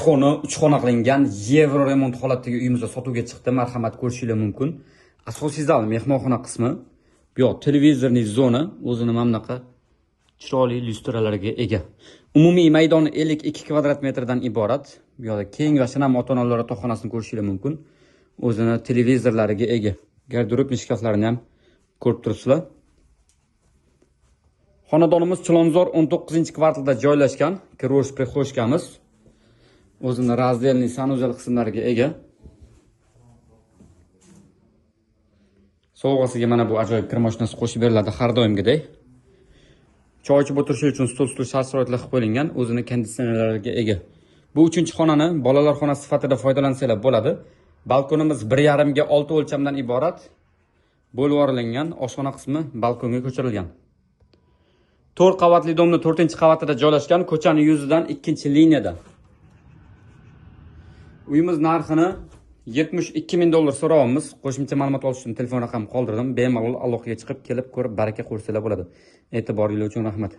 Xona, 3 xona qilingan yevro remont holatdagi uyimizda sotuvga chiqdi. Marhamat, ko'rishingiz mumkin. Asosiy zal mehmonxona qismi. Bu yoq televizorli zona, o'zini mana bunaqa chiroyli lyustralarga ega. Umumiy maydoni 52 kvadrat metrdan iborat. Bu yoqda keng va shinam ota-onalar yotoqxonasini ko'rishingiz mumkin. O'zini televizorlariga ega. Garderobni shkaflarini ham ko'rib turibsizlar. Xonadonimiz Chilonzor 19-kvartalda joylashgan. Kirish prixoshkamiz. O'zini razdelniy sanuzel qismlariga ega. Sovg'asiga mana bu ajoyib kir mashinasi qo'shib beriladi har doimgidek. Choy ichib o'tirish uchun stol-stul shart-sharoitlar qilib qo'yilgan, o'zini konditsionerlariga ega. Bu 3-xonani bolalar xonasi sifatida foydalansanglar bo'ladi. Balkonimiz 1.5 ga 6 o'lchamdan iborat. Bo'lib yuborilgan oshxona qismi balkonga ko'chirilgan. 4 qavatli domni 4-qavatida joylashgan, ko'chaning yuzidan 2-liniyada. Uyimiz narxini 72 ming dollar so'rayapmiz. Qo'shimcha ma'lumot olish uchun telefon raqamini qoldirdim. Bemalol aloqaga chiqib, kelib ko'rib, baraka ko'rsanglar bo'ladi. E'tiboringiz uchun rahmat.